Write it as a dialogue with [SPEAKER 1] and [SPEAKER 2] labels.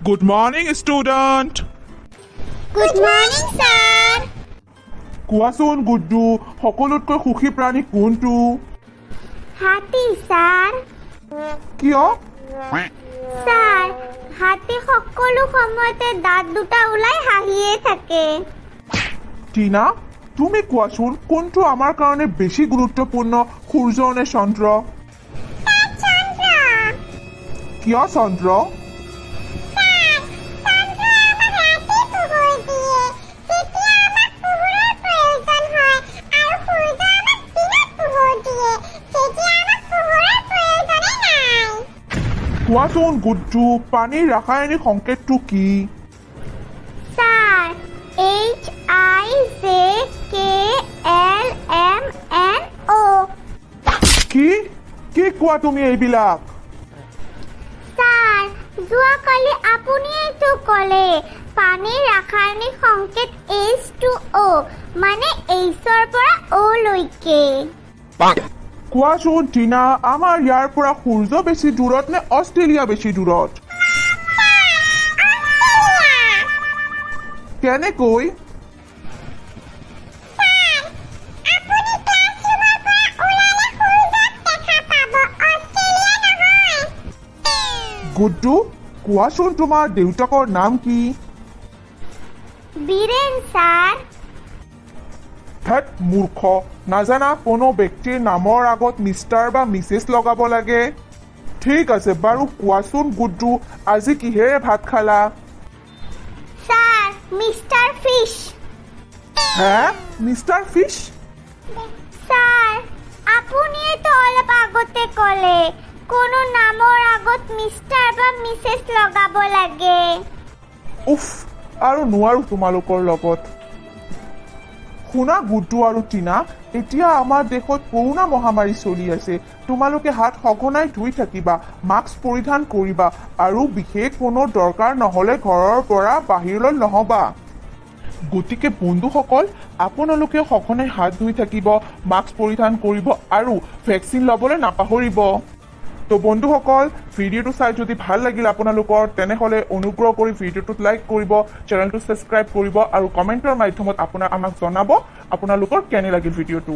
[SPEAKER 1] Good morning, student.
[SPEAKER 2] Good morning, sir.
[SPEAKER 1] কোৱাচোন গুড্ডু, সকলোতকৈ সুখী প্ৰাণী কোনটো?
[SPEAKER 2] হাতী, ছাৰ।
[SPEAKER 1] কিয়?
[SPEAKER 2] ছাৰ, হাতী সকলো সময়তে দাঁত দুটা ওলাই হাঁহিয়ে থাকে।
[SPEAKER 1] টিনা, তুমি কোৱাচোন, কোনটো আমাৰ কাৰণে বেছি গুৰুত্বপূৰ্ণ, সূৰ্য নে চন্দ্ৰ?
[SPEAKER 2] চন্দ্ৰ।
[SPEAKER 1] কিয় চন্দ্ৰ?
[SPEAKER 2] ছাৰ, চন্দ্ৰই আমাক ৰাতি পোহৰ দিয়ে, যেতিয়া আমাক পোহৰৰ প্ৰয়োজন হয়, আৰু সূৰ্য আমাক দিনত পোহৰ দিয়ে, যেতিয়া আমাক পোহৰৰ প্ৰয়োজনেই নাই।
[SPEAKER 1] কোৱাচোন গুড্ডু, পানীৰ ৰাসায়নিক সংকেতটো কি?
[SPEAKER 2] Sir, HIJKLMNO।
[SPEAKER 1] কি কি কোৱা তুমি এইবিলাক?
[SPEAKER 2] ছাৰ, যোৱাকালি আপুনিয়েতো ক'লে পানীৰ ৰাসায়নিক সংকেত H2O, মানে এইচৰ পৰা অ' লৈকে।
[SPEAKER 1] কোৱাচোন টিনা, আমাৰ ইয়াৰ পৰা সূৰ্য বেছি দূৰত নে অষ্ট্ৰেলিয়া বেছি দূৰত?
[SPEAKER 2] অষ্ট্ৰেলিয়া।
[SPEAKER 1] কেনেকৈ?
[SPEAKER 2] ছাৰ, আপুনি ক্লাছৰুমৰ পৰা ওলালে সূৰ্যক দেখা পাব, অষ্ট্ৰেলিয়া নহয়।
[SPEAKER 1] গুড্ডু, কোৱাচোন, তোমাৰ দেউতাকৰ নাম কি?
[SPEAKER 2] বীৰেন, ছাৰ।
[SPEAKER 1] ধেত মূৰ্খ, নাজানা কোনো ব্যক্তিৰ নামৰ আগত মিষ্টাৰ বা মিছেছ লগাব লাগে? ঠিক আছে বাৰু, কোৱাচোন গুড্ডু, আজি কিহেৰে ভাত খালা?
[SPEAKER 2] Sir, mister fish.
[SPEAKER 1] হে, মিষ্টাৰ ফিছ?
[SPEAKER 2] ছাৰ, আপুনিয়েতো অলপ আগতে ক'লে কোনো নামৰ আগত মিষ্টাৰ বা মিছেছ লগাব লাগে।
[SPEAKER 1] উফ, আৰু নোৱাৰো তোমালোকৰ লগত। শুনা গুড্ডু আৰু টিনা, এতিয়া আমাৰ দেশত কৰোণা মহামাৰী চলি আছে। তোমালোকে হাত সঘনাই ধুই থাকিবা, মাস্ক পৰিধান কৰিবা আৰু বিশেষ কোনো দৰকাৰ নহ'লে ঘৰৰ পৰা বাহিৰলৈ নহবা। গতিকে বন্ধুসকল, আপোনালোকে সঘনাই হাত ধুই থাকিব, মাস্ক পৰিধান কৰিব আৰু ভেকচিন ল'বলৈ নাপাহৰিব। তো বন্ধুসকল, ভিডিঅ'টো চাই যদি ভাল লাগিল আপোনালোকৰ, তেনেহ'লে অনুগ্ৰহ কৰি ভিডিঅ'টোত লাইক কৰিব, চেনেলটো ছাবস্ক্ৰাইব কৰিব আৰু কমেণ্টৰ মাধ্যমত আপোনাৰ আমাক জনাব আপোনালোকৰ কেনে লাগিল ভিডিঅ'টো।